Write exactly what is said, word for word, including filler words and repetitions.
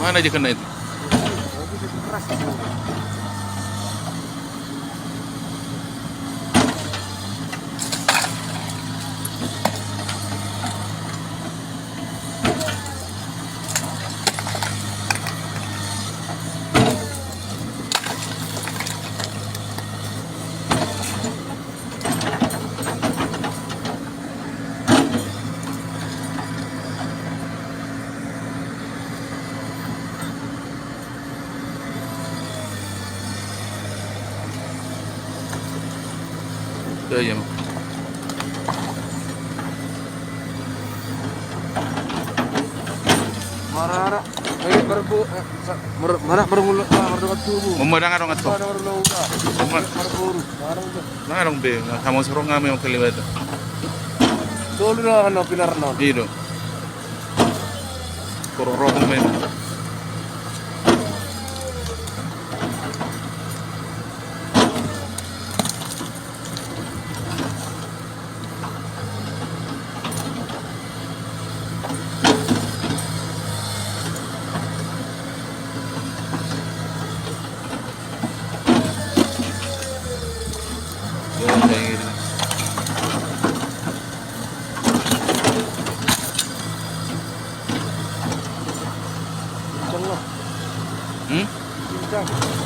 Mana aja kena itu. Iya, iya, Mak. Marara. Eh, baru bu, eh, sa-, mar-, mana baru mulut, ah, baru dengan tubuh. Mama dang adong atau? Mana baru lo udah? Mama. Baru buru. Mana udah? Mana dong be, sama sorong kami yang kelewat. Dulu dah, no, pilar, no. Iya, dong. Kororo memang. Kencang lah. Hmm? Kencang.